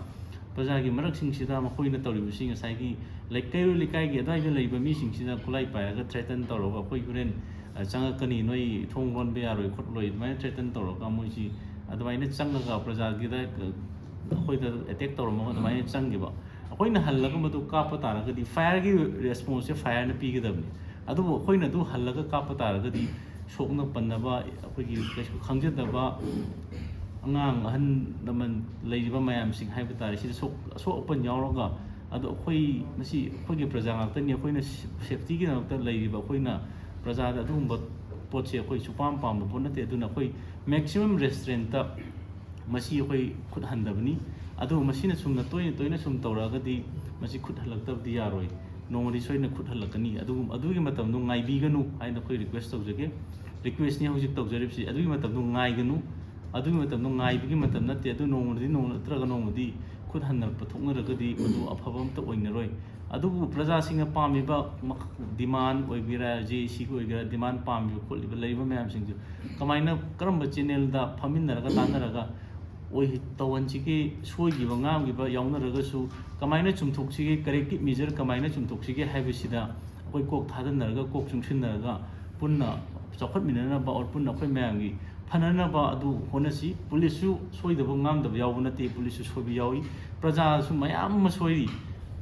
ꯄ꯭ꯔꯖꯥꯒꯤ ꯃꯔꯛꯁꯤꯡꯁꯤꯗ ꯃꯈꯣꯏꯅ ꯇꯧꯔꯤꯕꯁꯤ ꯉꯁꯥꯏꯒꯤ ꯂꯩꯀꯥꯏ ꯂꯩꯀꯥꯏꯒꯤ ꯑꯗꯨꯋꯥꯏꯗ ꯂꯩꯕ ꯃꯤꯁꯤꯡꯁꯤꯗ ꯈꯨꯠꯂꯥꯏ ꯄꯥꯏꯔꯒ threaten ꯇꯧꯔꯒ, "ꯑꯩꯈꯣꯏ ꯍꯣꯔꯦꯟ, ꯑ, ꯆꯪꯉꯛꯀꯅꯤ, ꯅꯣꯏ ꯊꯣꯡ ꯂꯣꯟꯕ ꯌꯥꯔꯣꯏ ꯈꯣꯠꯂꯣꯏ", ꯑꯗꯨꯃꯥꯏꯅ threaten ꯇꯧꯔꯒ ꯃꯣꯏꯁꯤ ꯑꯗꯨꯃꯥꯏꯅ ꯆꯪꯉꯒ ꯄ꯭ꯔꯖꯥꯒꯤꯗ, ꯑ, ꯑꯩꯈꯣꯏꯗ attack ꯇꯧꯔꯝꯃꯒ ꯑꯗꯨꯃꯥꯏꯅ ꯆꯪꯈꯤꯕ꯫ ꯑꯩꯈꯣꯏꯅ ꯍꯜꯂꯒ ꯃꯗꯨ ꯀꯥꯞꯄ ꯇꯥꯔꯒꯗꯤ fire ꯒꯤ response ꯁꯦ fire ꯅ ꯄꯤꯒꯗꯕꯅꯤ꯫ ꯑꯗꯨꯕꯨ ꯑꯩꯈꯣꯏꯅ ꯑꯗꯨ ꯍꯜꯂꯒ ꯀꯥꯞꯄ ꯇꯥꯔꯒꯗꯤ ꯁꯣꯛꯅ ꯄꯟꯅꯕ, ꯑꯩꯈꯣꯏꯒꯤ ꯀꯩꯁꯨ ꯈꯪꯖꯗꯕ ꯑꯉꯥꯡ, ꯑꯍꯜ ꯂꯃꯟ ꯂꯩꯔꯤꯕ ꯃꯌꯥꯝꯁꯤꯡ ꯍꯥꯏꯕ ꯇꯥꯔꯦ, ꯁꯤꯗ ꯁꯣꯛ-, ꯑꯁꯣꯛ ꯑꯄꯟ ꯌꯥꯎꯔꯒ ꯑꯗꯣ ꯑꯩꯈꯣꯏ ꯃꯁꯤ ꯑꯩꯈꯣꯏꯒꯤ ꯄ꯭ꯔꯖꯥ ꯉꯥꯛꯇꯅꯤ꯫ ꯑꯩꯈꯣꯏꯅ ꯁꯦꯐꯇꯤꯒꯤꯗꯃꯛꯇ ꯂꯩꯔꯤꯕ ꯑꯩꯈꯣꯏꯅ ꯄ꯭ꯔꯖꯥꯗ ꯑꯗꯨꯒꯨꯝꯕ ꯄꯣꯠꯁꯦ ꯑꯩꯈꯣꯏ ꯁꯨꯄꯥꯝ ꯄꯥꯝꯕ ꯄꯣꯠ ꯅꯠꯇꯦ꯫ ꯑꯗꯨꯅ ꯑꯩꯈꯣꯏ ꯃꯦꯛꯁꯤꯃꯝ ꯔꯦꯁꯇꯨꯔꯦꯟꯠꯇ ꯃꯁꯤ ꯑꯩꯈꯣꯏ ꯈꯨꯠ ꯍꯟꯗꯕꯅꯤ꯫ ꯑꯗꯨꯕꯨ ꯃꯁꯤꯅ ꯁꯨꯝꯅ ꯇꯣꯏꯅ ꯇꯣꯏꯅ ꯁꯨꯝ ꯇꯧꯔꯛꯑꯒꯗꯤ ꯃꯁꯤ ꯈꯨꯠ ꯍꯜꯂꯛꯇꯕꯗꯤ ꯌꯥꯔꯣꯏ꯫ ꯅꯣꯡꯃꯗꯤ ꯁꯣꯏꯗꯅ ꯈꯨꯠ ꯍꯜꯂꯛꯀꯅꯤ꯫ ꯑꯗꯨꯒꯨꯝ-, ꯑꯗꯨꯒꯤ ꯃꯇꯝꯗꯣ ꯉꯥꯏꯕꯤꯒꯅꯨ ꯍꯥꯏꯅ ꯑꯩꯈꯣꯏ ꯔꯤꯀ꯭ꯋꯦꯁ ꯇꯧꯖꯒꯦ꯫ ꯔꯤꯀ꯭ꯋꯦꯁꯅꯤ ꯍꯧꯖꯤꯛ ꯇꯧꯖꯔꯤꯕꯁꯤ꯫ ꯑꯗꯨꯒꯤ ꯃꯇꯝꯗꯣ ꯉꯥꯏꯒꯅꯨ꯫ ꯑꯗꯨꯒꯤ ꯃꯇꯝꯗꯣ ꯉꯥꯏꯕꯒꯤ ꯃꯇꯝ ꯅꯠꯇꯦ꯫ ꯑꯗꯨ ꯅꯣꯡꯃꯗꯤ ꯅꯣꯡꯃ ꯅꯠꯇ꯭ꯔꯒ ꯅꯣꯡꯃꯗꯤ ꯈꯨꯠ ꯍꯟꯅꯔꯛꯄ ꯊꯣꯛꯅꯔꯒꯗꯤ ꯃꯗꯨ ꯑꯐꯕ ꯑꯝꯇ ꯑꯣꯏꯅꯔꯣꯏ꯫ ꯑꯗꯨꯕꯨ ꯄ꯭ꯔꯖꯥꯁꯤꯡꯅ ꯄꯥꯝꯃꯤꯕ ꯃꯈ-, ꯗꯤꯃꯥꯟ ꯑꯣꯏꯒꯦꯔꯥ, ꯖꯦ ꯁꯤꯒꯤ ꯑꯣꯏꯒꯦꯔꯥ, ꯗꯤꯃꯥꯟ ꯄꯥꯝꯃꯤꯕ ꯈꯣꯠꯂꯤꯕ ꯂꯩꯔꯤꯕ ꯃꯌꯥꯝꯁꯤꯡꯗꯨ ꯀꯃꯥꯏꯅ, ꯀꯔꯝꯕ ꯆꯦꯅꯦꯜꯗ ꯐꯝꯃꯤꯟꯅꯔꯒ ꯇꯥꯟꯅꯔꯒ ꯑꯣꯏ-, ꯇꯧꯍꯟꯁꯤꯒꯦ, ꯁꯣꯏꯈꯤꯕ ꯉꯥꯝꯈꯤꯕ ꯌꯥꯎꯅꯔꯒꯁꯨ ꯀꯃꯥꯏꯅ ꯆꯨꯝꯊꯣꯛꯁꯤꯒꯦ, ꯀꯔꯦꯛꯇꯤꯞ ꯃꯦꯖꯔ ꯀꯃꯥꯏꯅ ꯆꯨꯝꯊꯣꯛꯁꯤꯒꯦ ꯍꯥꯏꯕꯁꯤꯗ ꯑꯩꯈꯣꯏ ꯀꯣꯛ ꯊꯥꯗꯅꯔꯒ, ꯀꯣꯛ ꯆꯨꯡꯁꯤꯟꯅꯔꯒ ꯄꯨꯟꯅ ꯆꯥꯎꯈꯠꯃꯤꯟꯅꯅꯕ, or ꯄꯨꯟꯅ ꯑꯩꯈꯣꯏ ꯃꯌꯥꯝꯒꯤ ꯐꯅꯅꯕ ꯑꯗꯨ ꯍꯣꯠꯅꯁꯤ꯫ ꯄꯨꯂꯤꯁꯁꯨ ꯁꯣꯏꯗꯕ ꯉꯥꯝꯗꯕ ꯌꯥꯎꯕ ꯅꯠꯇꯦ, ꯄꯨꯂꯤꯁꯁꯨ ꯁꯣꯏꯕ ꯌꯥꯎꯏ, ꯄ꯭ꯔꯖꯥꯁꯨ ꯃꯌꯥꯝ ꯑꯃ ꯁꯣꯏꯔꯤ꯫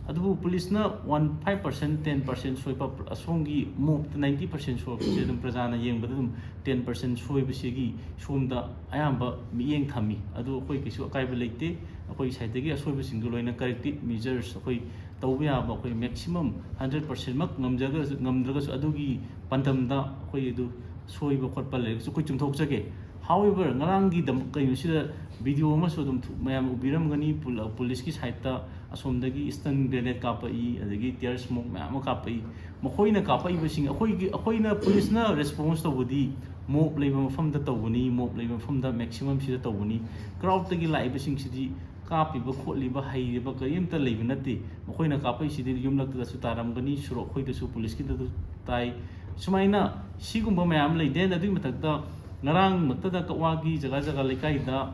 ꯑꯗꯨꯕꯨ ꯄꯨꯂꯤꯁꯅ one, five percent, ten percent ꯁꯣꯏꯕ, ꯑꯁꯣꯝꯒꯤ ꯃꯣꯞꯇ ninety percent ꯁꯣꯏꯔꯛꯄꯁꯦ ꯑꯗꯨꯝ ꯄ꯭ꯔꯖꯥꯅ ꯌꯦꯡꯕꯗ ꯑꯗꯨꯝ ten percent ꯁꯣꯏꯕꯁꯤꯒꯤ ꯁꯣꯝꯗ ꯑꯌꯥꯝꯕ ꯃꯤꯠꯌꯦꯡ ꯊꯝꯃꯤ꯫ ꯑꯗꯨ ꯑꯩꯈꯣꯏ ꯀꯩꯁꯨ ꯑꯀꯥꯏꯕ ꯂꯩꯇꯦ꯫ ꯑꯩꯈꯣꯏꯒꯤ ꯁꯥꯏꯠꯇꯒꯤ ꯑꯁꯣꯏꯕꯁꯤꯡꯗꯨ ꯂꯣꯏꯅ ꯀꯔꯦꯛꯇꯤꯞ ꯃꯦꯖꯔꯁ ꯑꯩꯈꯣꯏ ꯇꯧꯕ ꯌꯥꯕ ꯑꯩꯈꯣꯏ ꯃꯦꯛꯁꯤꯃꯝ ꯍꯟꯗ꯭ꯔꯦꯠ ꯄꯥꯔꯁꯦꯟꯃꯛ ꯉꯝꯖꯒ-, ꯉꯝꯗ꯭ꯔꯒꯁꯨ ꯑꯗꯨꯒꯤ ꯄꯥꯟꯗꯝꯗ ꯑꯩꯈꯣꯏ ꯑꯗꯨ ꯁꯣꯏꯕ ꯈꯣꯠꯄ ꯂꯩꯔꯒꯁꯨ ꯑꯩꯈꯣꯏ ꯆꯨꯝꯊꯣꯛꯆꯒꯦ꯫ However, ꯉꯔꯥꯡꯒꯤ ꯗꯝ-, ꯀꯩꯅꯣꯁꯤꯗ ꯚꯤꯗꯤꯑꯣ ꯑꯃꯁꯨ ꯑꯗꯨꯝ ꯊꯨ-, ꯃꯌꯥꯝ ꯎꯕꯤꯔꯝꯒꯅꯤ꯫ ꯄꯨꯜ-, ꯄꯨꯂꯤꯁꯀꯤ ꯁꯥꯏꯠꯇ ꯑꯁꯣꯝꯗꯒꯤ ꯏꯁꯇꯟ ꯒ꯭ꯔꯦꯅꯦꯗ ꯀꯥꯞꯄꯛꯏ, ꯑꯗꯒꯤ ꯇꯤꯌꯔ ꯁ꯭ꯃꯣꯛ ꯃꯌꯥꯝ ꯑꯃ ꯀꯥꯞꯄꯛꯏ꯫ ꯃꯈꯣꯏꯅ ꯀꯥꯞꯄꯛꯏꯕꯁꯤꯡ, ꯑꯩꯈꯣꯏꯒꯤ, ꯑꯩꯈꯣꯏꯅ ꯄꯨꯂꯤꯁꯅ ꯔꯦꯁꯄꯣꯟꯁ ꯇꯧꯕꯗꯤ ꯃꯣꯞ ꯂꯩꯕ ꯃꯐꯝꯗ ꯇꯧꯕꯅꯤ, ꯃꯣꯞ ꯂꯩꯕ ꯃꯐꯝꯗ ꯃꯦꯛꯁꯤꯃꯝꯁꯤꯗ ꯇꯧꯕꯅꯤ꯫ ꯀ꯭ꯔꯥꯎꯗꯇꯒꯤ ꯂꯥꯛꯏꯕꯁꯤꯡꯁꯤꯗꯤ ꯀꯥꯞꯄꯤꯕ ꯈꯣꯠꯂꯤꯕ ꯍꯩꯔꯤꯕ ꯀꯔꯤꯝꯇ ꯂꯩꯕ ꯅꯠꯇꯦ꯫ ꯃꯈꯣꯏꯅ ꯀꯥꯞꯄꯛꯏꯁꯤꯗꯤ ꯌꯨꯝꯂꯛꯇꯗꯁꯨ ꯇꯥꯔꯝꯒꯅꯤ, ꯁꯣꯔꯣꯛ ꯑꯩꯈꯣꯏꯗꯁꯨ ꯄꯨꯂꯤꯁꯀꯤꯗꯁꯨ ꯇꯥꯏ꯫ ꯁꯨꯃꯥꯏꯅ ꯁꯤꯒꯨꯝꯕ ꯃꯌꯥꯝ ꯂꯩ꯫ Then ꯑꯗꯨꯒꯤ ꯃꯊꯛꯇ ꯉꯔꯥꯡꯃꯛꯇꯗ ꯀꯛꯋꯥꯒꯤ ꯖꯒꯥ ꯖꯒꯥ ꯂꯩꯀꯥꯏꯗ,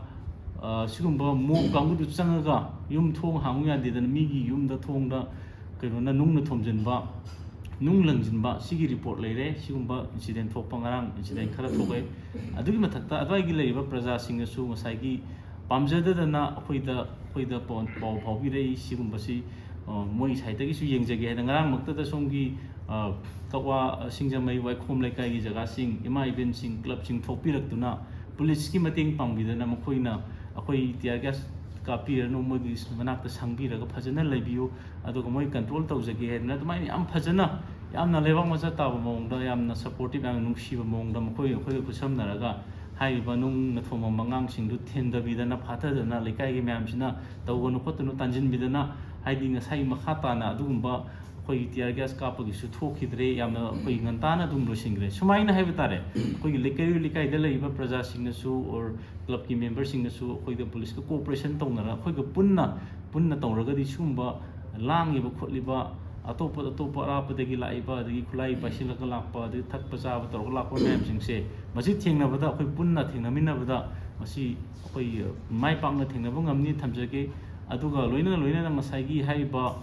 ꯑ, ꯁꯤꯒꯨꯝꯕ ꯃꯣꯞ ꯀꯥꯡꯕꯨꯗꯨ ꯆꯪꯉꯒ ꯌꯨꯝ ꯊꯣꯡ ꯍꯥꯡꯉꯨ ꯌꯥꯗꯦꯗꯅ, ꯃꯤꯒꯤ ꯌꯨꯝꯗ ꯊꯣꯡꯗ ꯀꯩꯅꯣꯅ, ꯅꯨꯡꯅ ꯊꯣꯝꯖꯤꯟꯕ, ꯅꯨꯡ ꯂꯪꯁꯤꯟꯕ, ꯁꯤꯒꯤ ꯔꯤꯄꯣꯔꯠ ꯂꯩꯔꯦ꯫ ꯁꯤꯒꯨꯝꯕ ꯏꯟꯁꯤꯗꯦꯟ ꯊꯣꯛꯄ ꯉꯔꯥꯡ ꯏꯟꯁꯤꯗꯦꯟ ꯈꯔ ꯊꯣꯛꯑꯦ꯫ ꯑꯗꯨꯒꯤ ꯃꯊꯛꯇ ꯑꯗꯨꯋꯥꯏꯒꯤ ꯂꯩꯔꯤꯕ ꯄ꯭ꯔꯖꯥꯁꯤꯡꯅꯁꯨ ꯉꯁꯥꯏꯒꯤ ꯄꯥꯝꯖꯗꯗꯅ ꯑꯩꯈꯣꯏꯗ, ꯑꯩꯈꯣꯏꯗ ꯄꯥꯎ, ꯄꯥꯎ ꯐꯥꯎꯕꯤꯔꯛꯏ꯫ ꯁꯤꯒꯨꯝꯕꯁꯤ, ꯑ, ꯃꯣꯏ ꯁꯥꯏꯠꯇꯒꯤꯁꯨ ꯌꯦꯡꯖꯒꯦ ꯍꯥꯏꯅ ꯉꯔꯥꯡꯃꯛꯇꯗ ꯁꯣꯝꯒꯤ, ꯑ, ꯀꯛꯋꯥ, ꯑ, ꯁꯤꯡꯖꯃꯩ, ꯋꯥꯏꯈꯣꯝ ꯂꯩꯀꯥꯏꯒꯤ ꯖꯒꯥꯁꯤꯡ, ꯏꯃꯥ ꯏꯕꯦꯟꯁꯤꯡ, ꯀ꯭ꯂꯕꯁꯤꯡ ꯊꯣꯛꯄꯤꯔꯛꯇꯨꯅ ꯄꯨꯂꯤꯁꯀꯤ ꯃꯇꯦꯡ ꯄꯥꯡꯕꯤꯗꯅ ꯃꯈꯣꯏꯅ ꯑꯩꯈꯣꯏ tear gas ꯀꯥꯞꯄꯤꯔꯅꯨ, ꯃꯣꯏꯒꯤ ꯃꯅꯥꯛꯇ ꯁꯪꯕꯤꯔꯒ ꯐꯖꯅ ꯂꯩꯕꯤꯌꯨ, ꯑꯗꯨꯒ ꯃꯣꯏ ꯀꯟꯇ꯭ꯔꯣꯜ ꯇꯧꯖꯒꯦ ꯍꯥꯏꯗꯅ ꯑꯗꯨꯃꯥꯏꯅ ꯌꯥꯝ ꯐꯖꯅ, ꯌꯥꯝꯅ ꯂꯩꯕꯥꯛ ꯃꯆꯥ ꯇꯥꯕ ꯃꯑꯣꯡꯗ, ꯌꯥꯝꯅ ꯁꯄꯣꯔꯇꯤꯞ, ꯌꯥꯝꯅ ꯅꯨꯡꯁꯤꯕ ꯃꯑꯣꯡꯗ ꯃꯈꯣꯏ ꯑꯩꯈꯣꯏꯒ ꯈꯨꯠꯁꯝꯅꯔꯒ ꯍꯥꯏꯔꯤꯕ ꯅꯨꯡꯅ ꯊꯣꯝꯃꯝꯕ ꯑꯉꯥꯡꯁꯤꯡꯗꯨ ꯊꯦꯝꯗꯕꯤꯗꯅ, ꯐꯥꯊꯗꯅ, ꯂꯩꯀꯥꯏꯒꯤ ꯃꯌꯥꯝꯁꯤꯅ ꯇꯧꯒꯅꯨ ꯈꯣꯠꯇꯅꯨ ꯇꯥꯟꯁꯤꯟꯕꯤꯗꯅ, ꯍꯥꯏꯗꯤ ꯉꯁꯥꯏ ꯃꯈꯥ ꯇꯥꯅ ꯑꯗꯨꯒꯨꯝꯕ ꯑꯩꯈꯣꯏꯒꯤ tear gas ꯀꯥꯞꯄꯒꯤꯁꯨ ꯊꯣꯛꯈꯤꯗ꯭ꯔꯦ, ꯌꯥꯝꯅ ꯑꯩꯈꯣꯏ ꯉꯟꯇꯥꯅ ꯑꯗꯨꯝ ꯂꯣꯏꯁꯤꯟꯈ꯭ꯔꯦ꯫ ꯁꯨꯃꯥꯏꯅ ꯍꯥꯏꯕ ꯇꯥꯔꯦ, ꯑꯩꯈꯣꯏꯒꯤ ꯂꯩꯀꯥꯏ ꯂꯩꯀꯥꯏꯗ ꯂꯩꯔꯤꯕ ꯄ꯭ꯔꯖꯥꯁꯤꯡꯅꯁꯨ or club ꯀꯤ member ꯁꯤꯡꯅꯁꯨ ꯑꯩꯈꯣꯏꯗ ꯄꯨꯂꯤꯁꯀ cooperation ꯇꯧꯅꯔꯒ ꯑꯩꯈꯣꯏꯒ ꯄꯨꯟꯅ, ꯄꯨꯟꯅ ꯇꯧꯔꯒꯗꯤ ꯁꯤꯒꯨꯝꯕ ꯂꯥꯡꯉꯤꯕ ꯈꯣꯠꯂꯤꯕ, ꯑꯇꯣꯞꯄ ꯑꯇꯣꯞꯄ ꯑꯔꯥꯞꯄꯗꯒꯤ ꯂꯥꯛꯏꯕ, ꯑꯗꯒꯤ ꯈꯨꯠꯂꯥꯏ ꯄꯥꯏꯁꯤꯜꯂꯒ ꯂꯥꯛꯄ, ꯑꯗꯒꯤ ꯊꯛꯄ ꯆꯥꯕ ꯇꯧꯔꯒ ꯂꯥꯛꯄ ꯃꯌꯥꯝꯁꯤꯡꯁꯦ, ꯃꯁꯤ ꯊꯦꯡꯅꯕꯗ, ꯑꯩꯈꯣꯏ ꯄꯨꯟꯅ ꯊꯦꯡꯅꯃꯤꯟꯅꯕꯗ ꯃꯁꯤ ꯑꯩꯈꯣꯏ ꯃꯥꯏ ꯄꯥꯛꯅ ꯊꯦꯡꯅꯕ ꯉꯝꯅꯤ ꯊꯝꯖꯒꯦ꯫ ꯑꯗꯨꯒ ꯂꯣꯏꯅꯅ ꯂꯣꯏꯅꯅ ꯉꯁꯥꯏꯒꯤ ꯍꯥꯏꯔꯤꯕ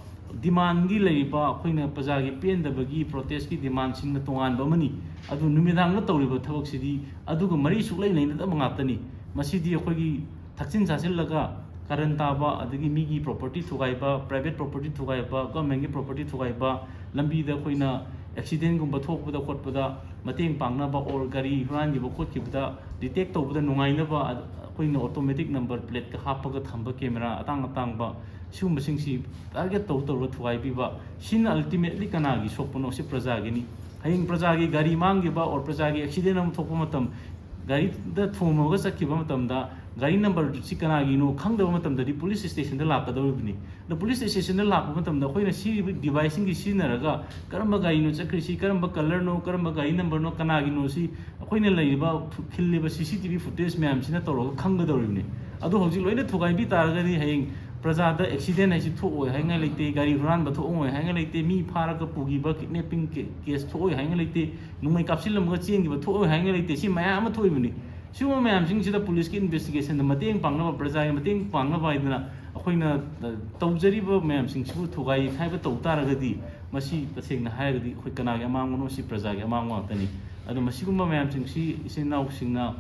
demandꯒꯤ ꯂꯩꯔꯤꯕ ꯑꯩꯈꯣꯏꯅ ꯄ꯭ꯔꯖꯥꯒꯤ ꯄꯦꯟꯗꯕꯒꯤ protest ꯀꯤ demandꯁꯤꯡꯅ ꯇꯣꯉꯥꯟꯕ ꯑꯃꯅꯤ꯫ ꯑꯗꯨ ꯅꯨꯃꯤꯗꯥꯡꯗ ꯇꯧꯔꯤꯕ ꯊꯕꯛꯁꯤꯗꯤ ꯑꯗꯨꯒ ꯃꯔꯤ ꯁꯨꯛꯂꯩ ꯂꯩꯅꯗꯕ ꯉꯥꯛꯇꯅꯤ꯫ ꯃꯁꯤꯗꯤ ꯑꯩꯈꯣꯏꯒꯤ ꯊꯛꯆꯤꯟ ꯆꯥꯁꯤꯜꯂꯒ ꯀꯥꯔꯟ ꯇꯥꯕ, ꯑꯗꯒꯤ ꯃꯤꯒꯤ property ꯊꯨꯒꯥꯏꯕ, private property ꯊꯨꯒꯥꯏꯕ, government ꯀꯤ property ꯊꯨꯒꯥꯏꯕ, ꯂꯝꯕꯤꯗ ꯑꯩꯈꯣꯏꯅ accident ꯒꯨꯝꯕ ꯊꯣꯛꯄꯗ ꯈꯣꯠꯄꯗ ꯃꯇꯦꯡ ꯄꯥꯡꯅꯕ or ꯒꯥꯔꯤ ꯍꯨꯔꯥꯟꯈꯤꯕ ꯈꯣꯠꯈꯤꯕꯗ detect ꯇꯧꯕꯗ ꯅꯨꯡꯉꯥꯏꯅꯕ ꯑꯩꯈꯣꯏꯅ automatic number plate ꯀ ꯍꯥꯞꯄꯒ ꯊꯝꯕ camera ꯑꯇꯥꯡ ꯑꯇꯥꯡꯕ, ꯁꯤꯒꯨꯝꯕꯁꯤꯡꯁꯤ target ꯇꯧ ꯇꯧꯔꯒ ꯊꯨꯒꯥꯏꯕꯤꯕ, ꯁꯤꯅ ultimately ꯀꯅꯥꯒꯤ ꯁꯣꯛꯄꯅꯣ? ꯁꯤ ꯄ꯭ꯔꯖꯥꯒꯤꯅꯤ꯫ ꯍꯌꯦꯡ ꯄ꯭ꯔꯖꯥꯒꯤ ꯒꯥꯔꯤ ꯃꯥꯡꯈꯤꯕ or ꯄ꯭ꯔꯖꯥꯒꯤ accident ꯑꯃ ꯊꯣꯛꯄ ꯃꯇꯝ, ꯒꯥꯔꯤꯗ ꯊꯣꯝꯃꯒ ꯆꯠꯈꯤꯕ ꯃꯇꯝꯗ ꯒꯥꯔꯤ number ꯁꯤ ꯀꯅꯥꯒꯤꯅꯣ ꯈꯪꯗꯕ ꯃꯇꯝꯗꯗꯤ police station ꯗ ꯂꯥꯛꯀꯗꯧꯔꯤꯕꯅꯤ꯫ ꯑꯗꯣ police station ꯗ ꯂꯥꯛꯄ ꯃꯇꯝꯗ ꯑꯩꯈꯣꯏꯅ ꯁꯤꯔꯤꯕ device ꯁꯤꯡꯁꯤ ꯁꯤꯖꯤꯟꯅꯔꯒ ꯀꯔꯝꯕ ꯒꯥꯔꯤꯅꯣ ꯆꯠꯈ꯭ꯔꯤꯁꯤ, ꯀꯔꯝꯕ colour ꯅꯣ, ꯀꯔꯝꯕ ꯒꯥꯔꯤ number ꯅꯣ, ꯀꯅꯥꯒꯤꯅꯣ, ꯁꯤ ꯑꯩꯈꯣꯏꯅ ꯂꯩꯔꯤꯕ ꯐꯨ-, ꯈꯤꯜꯂꯤꯕ C C T V footage ꯃꯌꯥꯝꯁꯤꯅ ꯇꯧꯔꯒ ꯈꯪꯒꯗꯧꯔꯤꯕꯅꯤ꯫ ꯑꯗꯣ ꯍꯧꯖꯤꯛ ꯂꯣꯏꯅ ꯊꯨꯒꯥꯏꯕꯤ ꯇꯥꯔꯒꯗꯤ ꯍꯌꯦꯡ ꯄ꯭ꯔꯖꯥꯗ accident ꯍꯥꯏꯁꯤ ꯊꯣꯛꯑꯣꯏ ꯍꯥꯏꯅꯤꯡꯉꯥꯏ ꯂꯩꯇꯦ, ꯒꯥꯔꯤ ꯍꯨꯔꯥꯟꯕ ꯊꯣꯛꯑꯣꯏ ꯍꯥꯏꯅꯤꯡꯉꯥꯏ ꯂꯩꯇꯦ, ꯃꯤ ꯐꯥꯔꯒ ꯄꯨꯈꯤꯕ kidnapping ꯀꯦ-, case ꯊꯣꯛꯑꯣꯏ ꯍꯥꯏꯅꯤꯡꯉꯥꯏ ꯂꯩꯇꯦ, ꯅꯣꯡꯃꯩ ꯀꯥꯞꯁꯤꯜꯂꯝꯃꯒ ꯆꯦꯟꯈꯤꯕ ꯊꯣꯛꯑꯣꯏ ꯍꯥꯏꯅꯤꯡꯉꯥꯏ ꯂꯩꯇꯦ꯫ ꯁꯤ ꯃꯌꯥꯝ ꯑꯃ ꯊꯣꯛꯏꯕꯅꯤ꯫ ꯁꯤꯒꯨꯝꯕ ꯃꯌꯥꯝꯁꯤꯡꯁꯤꯗ ꯄꯨꯂꯤꯁꯀꯤ investigation ꯗ ꯃꯇꯦꯡ ꯄꯥꯡꯅꯕ, ꯄ꯭ꯔꯖꯥꯒꯤ ꯃꯇꯦꯡ ꯄꯥꯡꯅꯕ ꯍꯥꯏꯗꯅ ꯑꯩꯈꯣꯏꯅ, ꯑ, ꯇꯧꯖꯔꯤꯕ ꯃꯌꯥꯝꯁꯤꯡꯁꯤꯕꯨ ꯊꯨꯒꯥꯏ ꯈꯥꯏꯕ ꯇꯧ ꯇꯥꯔꯒꯗꯤ, ꯃꯁꯤ ꯇꯁꯦꯡꯅ ꯍꯥꯏꯔꯒꯗꯤ ꯑꯩꯈꯣꯏ ꯀꯅꯥꯒꯤ ꯑꯃꯥꯡꯕꯅꯣ? ꯁꯤ ꯄ꯭ꯔꯖꯥꯒꯤ ꯑꯃꯥꯡꯕ ꯉꯥꯛꯇꯅꯤ꯫ ꯑꯗꯣ ꯃꯁꯤꯒꯨꯝꯕ ꯃꯌꯥꯝꯁꯤꯡꯁꯤ ꯏꯆꯤꯟ ꯏꯅꯥꯎꯁꯤꯡꯅ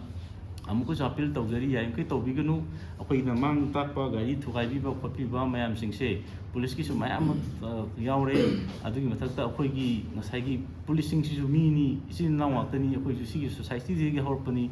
ꯑꯃꯨꯛꯀꯁꯨ appeal ꯇꯧꯖꯔꯤ, ꯌꯥꯔꯤꯃꯈꯩ ꯇꯧꯕꯤꯒꯅꯨ꯫ ꯑꯩꯈꯣꯏꯅ ꯃꯥꯡ ꯇꯥꯛꯄ, ꯒꯥꯔꯤ ꯊꯨꯒꯥꯏꯕꯤꯕ ꯈꯣꯠꯄꯤꯕ ꯃꯌꯥꯝꯁꯤꯡꯁꯦ ꯄꯨꯂꯤꯁꯀꯤꯁꯨ ꯃꯌꯥꯝ ꯑꯃ, ꯑ, ꯌꯥꯎꯔꯦ꯫ ꯑꯗꯨꯒꯤ ꯃꯊꯛꯇ ꯑꯩꯈꯣꯏꯒꯤ ꯉꯁꯥꯏꯒꯤ ꯄꯨꯂꯤꯁꯁꯤꯡꯁꯤꯁꯨ ꯃꯤꯅꯤ, ꯏꯆꯤꯟ ꯏꯅꯥꯎ ꯉꯥꯛꯇꯅꯤ, ꯑꯩꯈꯣꯏꯁꯨ ꯁꯤꯒꯤ society ꯗꯒꯤ ꯍꯧꯔꯛꯄꯅꯤ꯫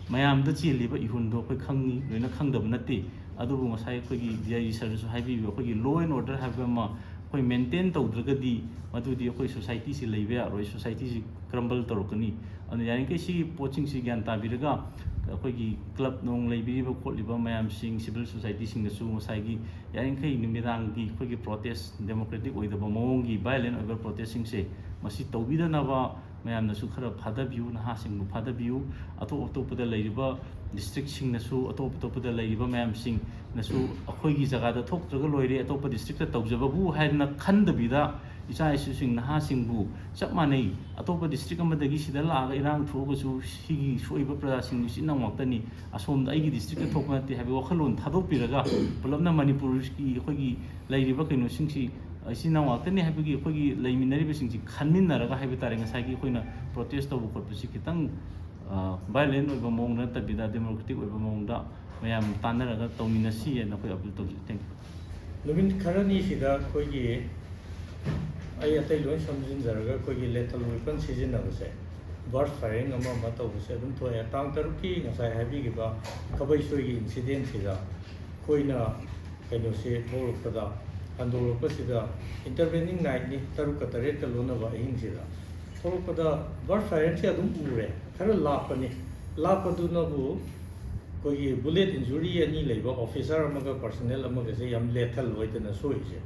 ꯃꯌꯥꯝꯗ ꯆꯦꯜꯂꯤꯕ ꯏꯍꯨꯜꯗꯣ ꯑꯩꯈꯣꯏ ꯈꯪꯉꯤ, ꯂꯣꯏꯅ ꯈꯪꯗꯕ ꯅꯠꯇꯦ꯫ ꯑꯗꯨꯕꯨ ꯉꯁꯥꯏ ꯑꯩꯈꯣꯏꯒꯤ ꯗꯤ ꯑꯥꯏ ꯖꯤ ꯁꯥꯔꯅꯁꯨ ꯍꯥꯏꯕꯤꯕ, ꯑꯩꯈꯣꯏꯒꯤ law and order ꯍꯥꯏꯕ ꯑꯃ ꯑꯩꯈꯣꯏ maintain ꯇꯧꯗ꯭ꯔꯒꯗꯤ ꯃꯗꯨꯗꯤ ꯑꯩꯈꯣꯏ societyꯁꯤ ꯂꯩꯕ ꯌꯥꯔꯣꯏ, societyꯁꯤ crumble ꯇꯧꯔꯛꯀꯅꯤ꯫ ꯑꯗꯨꯅ ꯌꯥꯔꯤꯈꯩ ꯁꯤꯒꯤ ꯄꯣꯠꯁꯤꯡꯁꯤ ꯒ꯭ꯌꯥꯟ ꯇꯥꯕꯤꯔꯒ ꯑꯩꯈꯣꯏꯒꯤ club ꯅꯨꯡ ꯂꯩꯕꯤꯔꯤꯕ ꯈꯣꯠꯂꯤꯕ ꯃꯌꯥꯝꯁꯤꯡ, civil societyꯁꯤꯡꯅꯁꯨ ꯉꯁꯥꯏꯒꯤ ꯌꯥꯔꯤꯈꯩ ꯅꯨꯃꯤꯗꯥꯡꯒꯤ ꯑꯩꯈꯣꯏꯒꯤ protest, democratic ꯑꯣꯏꯗꯕ ꯃꯑꯣꯡꯒꯤ violent ꯑꯣꯏꯕ protestꯁꯤꯡꯁꯦ ꯃꯁꯤ ꯇꯧꯕꯤꯗꯅꯕ ꯃꯌꯥꯝꯅꯁꯨ ꯈꯔ ꯐꯥꯗꯕꯤꯌꯨ, ꯅꯍꯥꯁꯤꯡꯕꯨ ꯐꯥꯗꯕꯤꯌꯨ꯫ ꯑꯇꯣꯞ ꯑꯇꯣꯞꯄꯗ ꯂꯩꯔꯤꯕ districtꯁꯤꯡꯅꯁꯨ, ꯑꯇꯣꯞ ꯑꯇꯣꯞꯄꯗ ꯂꯩꯔꯤꯕ ꯃꯌꯥꯝꯁꯤꯡꯅꯁꯨ ꯑꯩꯈꯣꯏꯒꯤ ꯖꯒꯥꯗ ꯊꯣꯛꯇ꯭ꯔꯒ ꯂꯣꯏꯔꯦ, ꯑꯇꯣꯞꯄ districtꯇ ꯇꯧꯖꯕꯕꯨ ꯍꯥꯏꯗꯅ ꯈꯟꯗꯕꯤꯗ, ꯏꯆꯥ ꯏꯁꯨꯁꯤꯡ, ꯅꯍꯥꯁꯤꯡꯕꯨ ꯆꯞ ꯃꯥꯟꯅꯩ꯫ ꯑꯇꯣꯞꯄ district ꯑꯃꯗꯒꯤ ꯁꯤꯗ ꯂꯥꯛꯑꯒ ꯏꯔꯥꯡ ꯊꯣꯛꯑꯒꯁꯨ ꯁꯤꯒꯤ ꯁꯣꯛꯏꯕ ꯄ꯭ꯔꯖꯥꯁꯤꯡ ꯏꯆꯤꯟ ꯏꯅꯥꯎ ꯉꯥꯛꯇꯅꯤ, ꯑꯁꯣꯝꯗ ꯑꯩꯒꯤ districtꯇ ꯊꯣꯛꯄ ꯅꯠꯇꯦ ꯍꯥꯏꯕꯒꯤ ꯋꯥꯈꯜꯂꯣꯟ ꯊꯥꯗꯣꯛꯄꯤꯔꯒ ꯄꯨꯂꯞꯅ ꯃꯅꯤꯄꯨꯔꯒꯤ ꯑꯩꯈꯣꯏꯒꯤ ꯂꯩꯔꯤꯕ ꯀꯩꯅꯣꯁꯤꯡꯁꯤ ꯏꯆꯤꯟ ꯏꯅꯥꯎ ꯉꯥꯛꯇꯅꯤ ꯍꯥꯏꯕꯒꯤ ꯑꯩꯈꯣꯏꯒꯤ ꯂꯩꯃꯤꯟꯅꯔꯤꯕꯁꯤꯡꯁꯤ ꯈꯟꯃꯤꯟꯅꯔꯒ ꯍꯥꯏꯕ ꯇꯥꯔꯦ, ꯉꯁꯥꯏꯒꯤ ꯑꯩꯈꯣꯏꯅ protest ꯇꯧꯕ ꯈꯣꯠꯄꯁꯤ ꯈꯤꯇꯪ violent ꯑꯣꯏꯕ ꯃꯑꯣꯡꯗ ꯅꯠꯇꯕꯤꯗ democratic ꯑꯣꯏꯕ ꯃꯑꯣꯡꯗ ꯃꯌꯥꯝ ꯇꯥꯟꯅꯔꯒ ꯇꯧꯃꯤꯟꯅꯁꯤ ꯍꯥꯏꯅ ꯑꯩꯈꯣꯏ appeal ꯇꯧꯖꯩ꯫ Thank you꯫ ꯅꯨꯃꯤꯠ ꯈꯔꯅꯤꯁꯤꯗ ꯑꯩꯈꯣꯏꯒꯤ, ꯑꯩ ꯑꯇꯩ ꯂꯣꯏ ꯁꯝꯖꯤꯟꯖꯔꯒ, ꯑꯩꯈꯣꯏꯒꯤ lethal weapon ꯁꯤꯖꯤꯟꯅꯕꯁꯦ, burst firing ꯑꯃ ꯑꯃ ꯇꯧꯕꯁꯦ ꯑꯗꯨꯝ ꯊꯣꯛꯑꯦ꯫ ꯇꯥꯡ ꯇꯔꯨꯛꯀꯤ ꯉꯁꯥꯏ ꯍꯥꯏꯕꯤꯈꯤꯕ ꯈꯕꯩꯁꯣꯏꯒꯤ incidentꯁꯤꯗ ꯑꯩꯈꯣꯏꯅ ꯀꯩꯅꯣꯁꯦ ꯊꯣꯛꯂꯛꯄꯗ, ꯍꯟꯗꯣꯛꯂꯛꯄꯁꯤꯗ intervening nightꯅꯤ, ꯇꯔꯨꯛꯀ ꯇꯔꯦꯠꯀ ꯂꯣꯟꯅꯕ ꯑꯍꯤꯡꯁꯤꯗ ꯊꯣꯛꯂꯛꯄꯗ burst firingꯁꯦ ꯑꯗꯨꯝ ꯎꯔꯦ꯫ ꯈꯔ ꯂꯥꯞꯄꯅꯤ, ꯂꯥꯞꯄꯗꯨꯅꯕꯨ ꯑꯩꯈꯣꯏꯒꯤ bullet injury ꯑꯅꯤ ꯂꯩꯕ officer ꯑꯃꯒ personnel ꯑꯃꯒꯁꯦ ꯌꯥꯝ lethal ꯑꯣꯏꯗꯅ ꯁꯣꯛꯏꯁꯦ꯫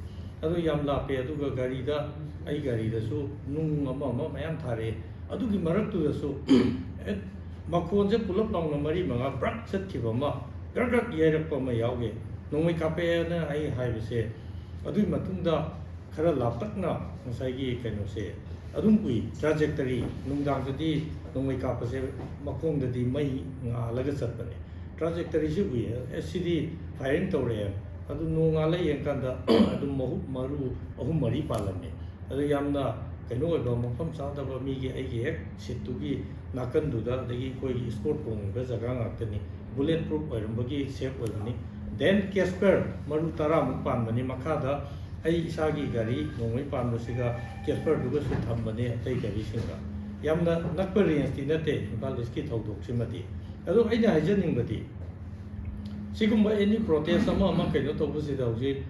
ꯑꯗꯨ ꯌꯥꯝ ꯂꯥꯞꯄꯦ꯫ ꯑꯗꯨꯒ ꯒꯥꯔꯤꯗ, ꯑꯩ ꯒꯥꯔꯤꯗꯁꯨ ꯅꯨꯡ ꯑꯃ ꯑꯃ ꯃꯌꯥꯝ ꯊꯥꯔꯛꯑꯦ꯫ ꯑꯗꯨꯒꯤ ꯃꯔꯛꯇꯨꯗꯁꯨ ꯍꯦꯛ ꯃꯈꯣꯟꯁꯦ ꯄꯨꯂꯞ ꯂꯥꯎꯅ ꯃꯔꯤ ꯃꯉꯥ ꯕ꯭ꯔꯛ ꯆꯠꯈꯤꯕ ꯑꯃ, ꯒ꯭ꯔꯛ ꯒ꯭ꯔꯛ ꯌꯩꯔꯛꯄ ꯑꯃ ꯌꯥꯎꯒꯦ꯫ ꯅꯣꯡꯃꯩ ꯀꯥꯞꯄꯛꯑꯦꯅ ꯑꯩ ꯍꯥꯏꯕꯁꯦ, ꯑꯗꯨꯒꯤ ꯃꯇꯨꯡꯗ ꯈꯔ ꯂꯥꯞꯇꯛꯅ ꯉꯁꯥꯏꯒꯤ ꯀꯩꯅꯣꯁꯦ ꯑꯗꯨꯝ ꯎꯏ꯫ Trajectory, ꯅꯨꯡꯗꯥꯡꯗꯗꯤ ꯅꯣꯡꯃꯩ ꯀꯥꯞꯄꯁꯦ ꯃꯈꯣꯡꯗꯗꯤ ꯃꯩ ꯉꯥꯜꯂꯒ ꯆꯠꯄꯅꯦ꯫ Trajectoryꯁꯦ ꯎꯏ꯫ ꯑꯦ, ꯁꯤꯗꯤ firing ꯇꯧꯔꯛꯑꯦ꯫ ꯑꯗꯨ ꯅꯣꯡꯉꯥꯜꯂ ꯌꯦꯡꯀꯥꯟꯗ ꯑꯗꯨꯝ ꯃꯍꯨꯞ ꯃꯔꯨ ꯑꯍꯨꯝ ꯃꯔꯤ ꯄꯥꯜꯂꯝꯃꯦ꯫ ꯑꯗꯨ ꯌꯥꯝꯅ ꯀꯩꯅꯣ ꯑꯣꯏꯕ, ꯃꯐꯝ ꯆꯥꯗꯕ, ꯃꯤꯒꯤ, ꯑꯩꯒꯤ ꯍꯦꯛ seatꯇꯨꯒꯤ ꯅꯥꯀꯟꯗꯨꯗ, ꯑꯗꯒꯤ ꯑꯩꯈꯣꯏꯒꯤ escort ꯇꯣꯡꯉꯤꯕ ꯖꯒꯥ ꯉꯥꯛꯇꯅꯤ꯫ Bullet proof ꯑꯣꯏꯔꯝꯕꯒꯤ safe ꯑꯣꯏꯕꯅꯤ꯫ Then Casper ꯃꯔꯨ ꯇꯔꯥꯃꯨꯛ ꯄꯥꯟꯕꯅꯤ ꯃꯈꯥꯗ꯫ ꯑꯩ ꯏꯁꯥꯒꯤ ꯒꯥꯔꯤ ꯅꯣꯡꯃꯩ ꯄꯥꯟꯕꯁꯤꯒ Casperꯗꯨꯒꯁꯨ ꯊꯝꯕꯅꯦ ꯑꯇꯩ ꯒꯥꯔꯤꯁꯤꯡꯒ꯫ ꯌꯥꯝꯅ ꯅꯛꯄ rangeꯇꯤ ꯅꯠꯇꯦ ꯏꯝꯐꯥꯜ Eastꯀꯤ ꯊꯧꯗꯣꯛꯁꯤꯃꯗꯤ꯫ ꯑꯗꯣ ꯑꯩꯅ ꯍꯥꯏꯖꯅꯤꯡꯕꯗꯤ, ꯁꯤꯒꯨꯝꯕ any protest ꯑꯃ ꯑꯃ ꯀꯩꯅꯣ ꯇꯧꯕꯁꯤꯗ ꯍꯧꯖꯤꯛ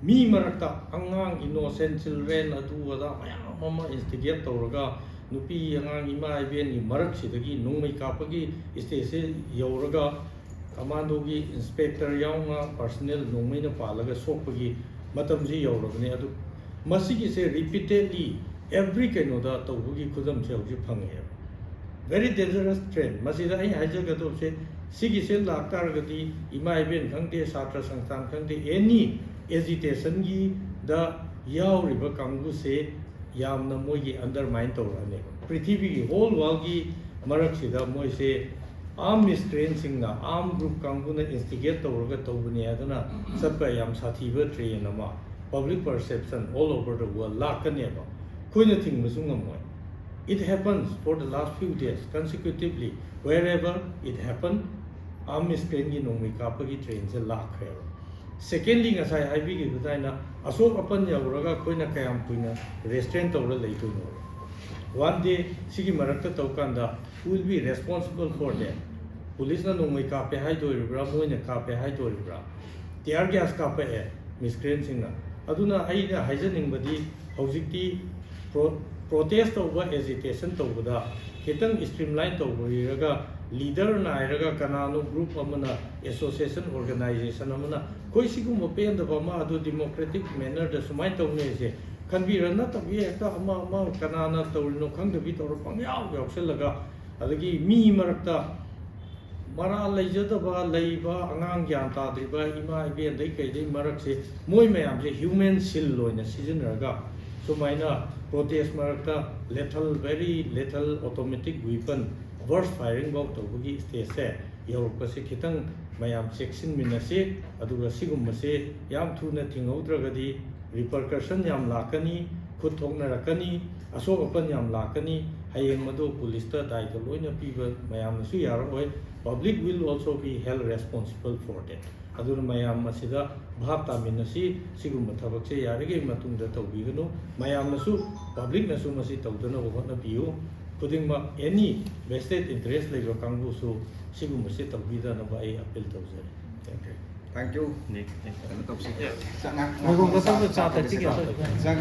ꯃꯤ ꯃꯔꯛꯇ ꯑꯉꯥꯡ innocent children ꯑꯗꯨ ꯑꯗꯥ ꯃꯌꯥꯝ ꯑꯃ instigate ꯇꯧꯔꯒ ꯅꯨꯄꯤ ꯑꯉꯥꯡ ꯏꯃꯥ ꯏꯕꯦꯟꯒꯤ ꯃꯔꯛꯁꯤꯗꯒꯤ ꯅꯣꯡꯃꯩ ꯀꯥꯞꯄꯒꯤ stageꯁꯦ ꯌꯧꯔꯒ commandoꯒꯤ inspector ꯌꯥꯎꯅ personnel ꯅꯣꯡꯃꯩꯅ ꯄꯥꯜꯂꯒ ꯁꯣꯛꯄꯒꯤ ꯃꯇꯝꯁꯤ ꯌꯧꯔꯕꯅꯤ꯫ ꯑꯗꯨ ꯃꯁꯤꯒꯤꯁꯦ repeatedly every ꯀꯩꯅꯣꯗ ꯇꯧꯕꯒꯤ ꯈꯨꯗꯝꯁꯦ ꯍꯧꯖꯤꯛ ꯐꯪꯉꯦꯕ꯫ Very dangerous trend꯫ ꯃꯁꯤꯗ ꯑꯩ ꯍꯥꯏꯖꯒꯗꯧꯕꯁꯦ, ꯁꯤꯒꯤꯁꯦ ꯂꯥꯛꯇꯥꯔꯒꯗꯤ ꯏꯃꯥ ꯏꯕꯦꯟ ꯈꯪꯗꯦ, ꯁꯥꯇ꯭ꯔ ꯁꯪꯁꯊꯥꯟ ꯈꯪꯗꯦ, any agitationꯒꯤꯗ ꯌꯥꯎꯔꯤꯕ ꯀꯥꯡꯕꯨꯁꯦ ꯌꯥꯝꯅ ꯃꯣꯏꯒꯤ undermine ꯇꯧꯔꯛꯑꯅꯦꯕ꯫ ꯄ꯭ꯔꯤꯊꯤꯕꯤꯒꯤ whole worldꯒꯤ ꯃꯔꯛꯁꯤꯗ ꯃꯣꯏꯁꯦ armed miscreantꯁꯤꯡꯅ, armed group ꯀꯥꯡꯕꯨꯅ instigate ꯇꯧꯔꯒ ꯇꯧꯕꯅꯦ ꯍꯥꯏꯗꯅ ꯆꯠꯄ ꯌꯥꯝ ꯁꯥꯊꯤꯕ trend ꯑꯃ, public perception all over the world ꯂꯥꯛꯀꯅꯦꯕ꯫ ꯑꯩꯈꯣꯏꯅ ꯊꯤꯡꯕꯁꯨ ꯉꯝꯃꯣꯏ꯫ It happens for the last few days consecutively, wherever it happened, armed miscreantꯒꯤ ꯅꯣꯡꯃꯩ ꯀꯥꯞꯄꯒꯤ trendꯁꯦ ꯂꯥꯛꯈ꯭ꯔꯦꯕ꯫ Secondly, ꯉꯁꯥꯏ ꯍꯥꯏꯕꯤꯈꯤꯕ ꯑꯗꯨꯃꯥꯏꯅ ꯑꯁꯣꯛ ꯑꯄꯟ ꯌꯧꯔꯒ ꯑꯩꯈꯣꯏꯅ ꯀꯌꯥꯝ ꯀꯨꯏꯅ restrain ꯇꯧꯔ ꯂꯩꯗꯣꯏꯅꯣ? One day ꯁꯤꯒꯤ ꯃꯔꯛꯇ ꯇꯧ ꯀꯥꯟꯗ, who will be responsible for that? ꯄꯨꯂꯤꯁꯅ ꯅꯣꯡꯃꯩ ꯀꯥꯞꯄꯦ ꯍꯥꯏꯗꯣꯔꯤꯕ꯭ꯔꯥ, ꯃꯣꯏꯅ ꯀꯥꯞꯄꯦ ꯍꯥꯏꯗꯣꯔꯤꯕ꯭ꯔꯥ? Tear gas ꯀꯥꯞꯄꯛꯑꯦ miscreantꯁꯤꯡꯅ꯫ ꯑꯗꯨꯅ ꯑꯩꯅ ꯍꯥꯏꯖꯅꯤꯡꯕꯗꯤ, ꯍꯧꯖꯤꯛꯇꯤ pro- protest ꯇꯧꯕ, agitation ꯇꯧꯕꯗ ꯈꯤꯇꯪ streamline ꯇꯧꯕꯤꯔꯒ, leader ꯅꯥꯏꯔꯒ, ꯀꯅꯥꯅꯣ group ꯑꯃꯅ, association, organization ꯑꯃꯅ ꯑꯩꯈꯣꯏ ꯁꯤꯒꯨꯝꯕ ꯄꯦꯟꯗꯕ ꯑꯃ ꯑꯗꯨ democratic mannerꯗ ꯁꯨꯃꯥꯏꯅ ꯇꯧꯅꯩꯁꯦ ꯈꯟꯕꯤꯔ, ꯅꯠꯇꯕꯤ ꯍꯦꯛꯇ ꯑꯃ ꯑꯃ ꯀꯅꯥꯅ ꯇꯧꯔꯤꯅꯣ ꯈꯪꯗꯕꯤ ꯇꯧꯔ ꯄꯪꯌꯥꯎ ꯌꯥꯎꯁꯜꯂꯒ, ꯑꯗꯒꯤ ꯃꯤ ꯃꯔꯛꯇ ꯃꯔꯥꯜ ꯂꯩꯖꯗꯕ ꯂꯩꯕ, ꯑꯉꯥꯡ ꯒ꯭ꯌꯥꯟ ꯇꯥꯗ꯭ꯔꯤꯕ ꯏꯃꯥ ꯏꯕꯦꯟꯗꯩ ꯀꯩꯗꯩ ꯃꯔꯛꯁꯦ, ꯃꯣꯏ ꯃꯌꯥꯝꯁꯦ human shield ꯑꯣꯏꯅ ꯁꯤꯖꯤꯟꯅꯔꯒ ꯁꯨꯃꯥꯏꯅ protest ꯃꯔꯛꯇ lethal, very lethal automatic weapon, burst firing ꯐꯥꯎ ꯇꯧꯕꯒꯤ stageꯁꯦ ꯌꯧꯔꯛꯄꯁꯦ ꯈꯤꯇꯪ ꯃꯌꯥꯝ ꯆꯦꯛꯁꯤꯟꯃꯤꯟꯅꯁꯤ꯫ ꯑꯗꯨꯒ ꯁꯤꯒꯨꯝꯕꯁꯦ ꯌꯥꯝ ꯊꯨꯅ ꯊꯤꯡꯍꯧꯗ꯭ꯔꯒꯗꯤ repercussion ꯌꯥꯝ ꯂꯥꯛꯀꯅꯤ, ꯈꯨꯠ ꯊꯣꯛꯅꯔꯛꯀꯅꯤ, ꯑꯁꯣꯛ ꯑꯄꯟ ꯌꯥꯝ ꯂꯥꯛꯀꯅꯤ꯫ ꯍꯌꯦꯡ ꯃꯗꯨ ꯄꯨꯂꯤꯁꯇ ꯗꯥꯏꯇ ꯂꯣꯏꯅ ꯄꯤꯕ ꯃꯌꯥꯝꯅꯁꯨ ꯌꯥꯔꯛꯑꯣꯏ꯫ Public will also be held responsible for that꯫ ꯑꯗꯨꯅ ꯃꯌꯥꯝ ꯑꯁꯤꯗ ꯚꯥꯞ ꯇꯥꯃꯤꯟꯅꯁꯤ꯫ ꯁꯤꯒꯨꯝꯕ ꯊꯕꯛꯁꯦ ꯌꯥꯔꯤꯈꯩ ꯃꯇꯨꯡꯗ ꯇꯧꯕꯤꯒꯅꯨ꯫ ꯃꯌꯥꯝꯅꯁꯨ, publicꯅꯁꯨ ꯃꯁꯤ ꯇꯧꯗꯅꯕ ꯍꯣꯠꯅꯕꯤꯌꯨ꯫ ꯈꯨꯗꯤꯡꯃꯛ, any vested interest ꯂꯩꯕ ꯀꯥꯡꯕꯨꯁꯨ ꯁꯤꯒꯨꯝꯕꯁꯦ ꯇꯧꯕꯤꯗꯅꯕ ꯑꯩ appeal ꯇꯧꯖꯔꯤ꯫ Thank you. ꯅꯤꯛ, ꯅꯤꯛ꯫ ꯀꯩꯅꯣ ꯇꯧꯁꯤ꯫ ꯆꯥꯛ ꯉꯥꯏꯍꯥꯛ ꯃꯣꯏꯒꯨꯝꯕ ꯆꯥꯛ ꯆꯥꯛ ꯆꯥꯊꯣꯛꯈꯤꯁꯤ꯫ ꯆꯥꯊꯣꯛꯈꯤꯁꯤ꯫ ꯆꯥꯛ